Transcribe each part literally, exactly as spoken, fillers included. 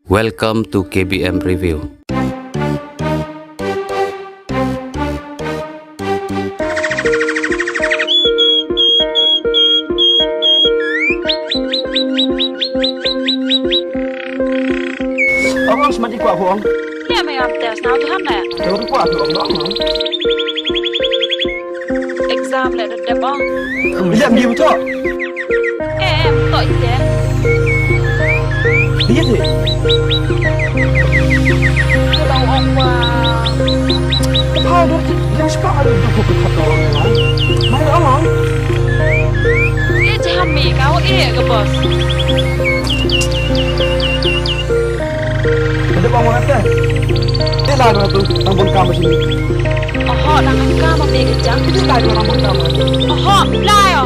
Welcome to K B M Review. Ong, ong, smat i kwah ong. Ïa, me ap te sna tu ham na. Te ong kwah tu ong, ong, ong. Exam le dep ong. Ïa, mi betul. Em, to ite. Ïa te. Kalau ong wa. Apa ada yang sepak ada tu kau kata orang. Mai ong, ong. Eh, jahan mi kau, eh, ke bos. Ka dep ong ong te. Te la ka tu, tang bun kam sini. Oho, tang kam me ka jang. Te la ka tang bun kam. Oho, la yo.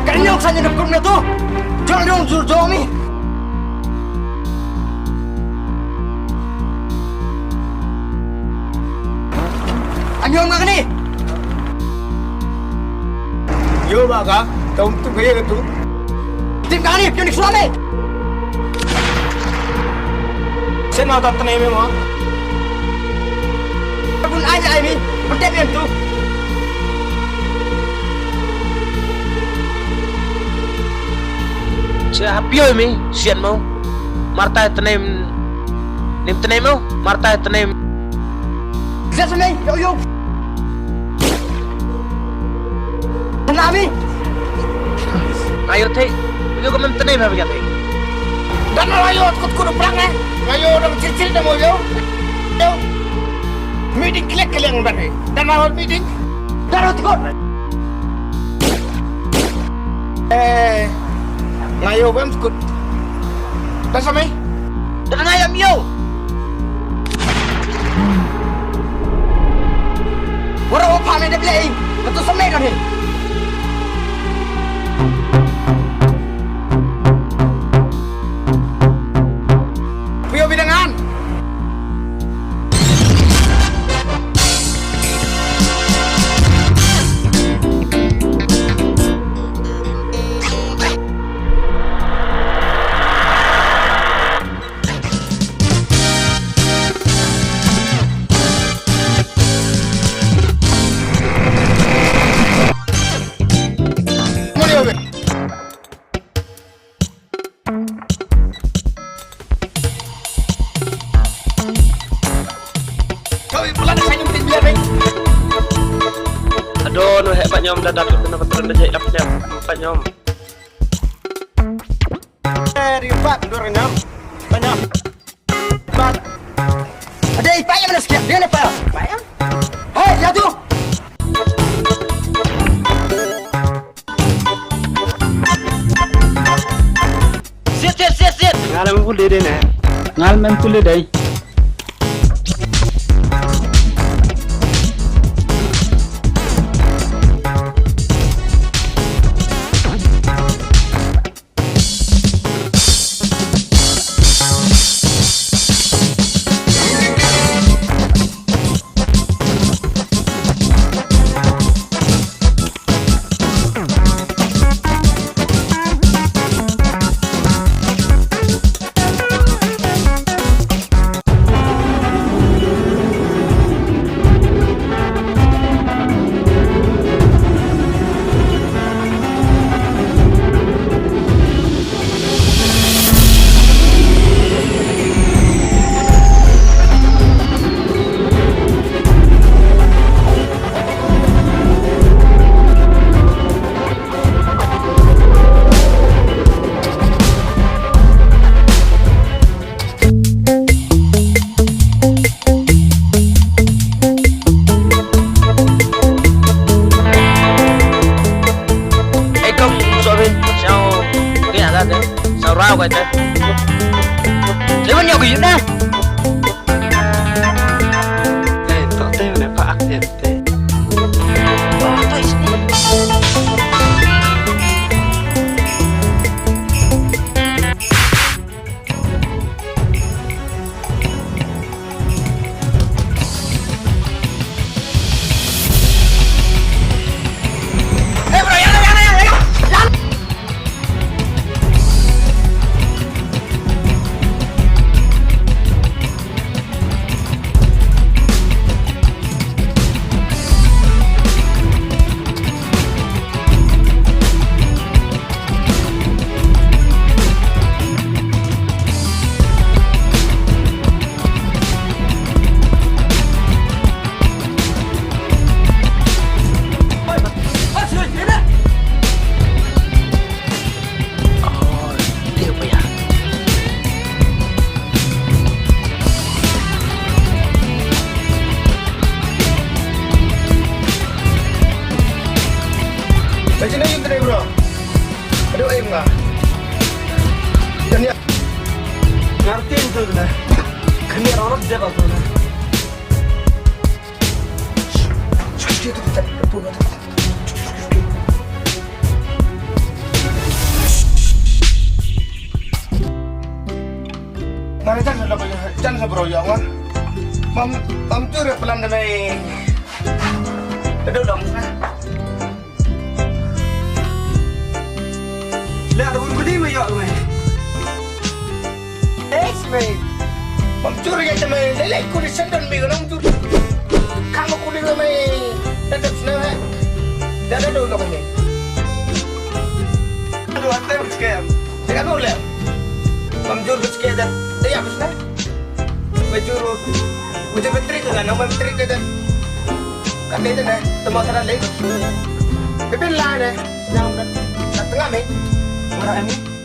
Kane ka sani na kumne to. Jong jong jur jong mi. Anion ma kane. Yo ba ka, ta um tu kaya tu. Tim kane, pion ni suame. Sen ma ta tane me ma. Bun ai ai mi, bun tep em tu. Te hap ïoh me, sian mo. Martai tneim. Nim tneim mo, martai tneim. Sian me, yo yo. Tneim me. Ayo te, yo ko mem tneim ha bigat te. Dan ayo kut kut prak ne. Ayo dong cicil dong yo. Yo. Meeting klik klik ban ne. Dan ayo meeting. Dan ayo tikot. Eh, nga ïoh bam skut. Da samai? Da nga ïam ïoh. Waroh u pha me da blei. Ka tu samai kan he. Pio bidangan. Ado no he pa nyom da da tu na patron da jai dap dap pa nyom. Eh, di pat dur nyom. Pa nyom. Pat. Ada ipa yang mana sekian dia lepas. Ipa yang? Hei, ya tu. Sit, sit, sit, sit. Ngal mem kuli dei ne. Ngal mem kuli dei. Ei, kong, so bin, sao, ke ala de, sao rau ka de. Lewan yo ke yuna. Eh, to te ne pa ak te. Aduh, ayo, enggak. Dan ya. Ngartin tu na. Kani orang dia apa na? Mari jan sa lok jan sa bro ya wa. Mam mam tu re plan de mai. Aduh dong. Le ada bun budi mai ya mai. Eh, mai. Mam tu re ya mai. Le le ku di sendon mi nong tu. Kamu ku di mai. Dadak sna. Dadak dong dong mai. Aduh, atem scam. Kano le? Bam jur bus ke dan. Te ya bus na. Bajur. Bajur betrik kan, nama betrik ke dan. Kan dia na, temo sana le. Bibin la ne. Yang na tengah me. Orang ini.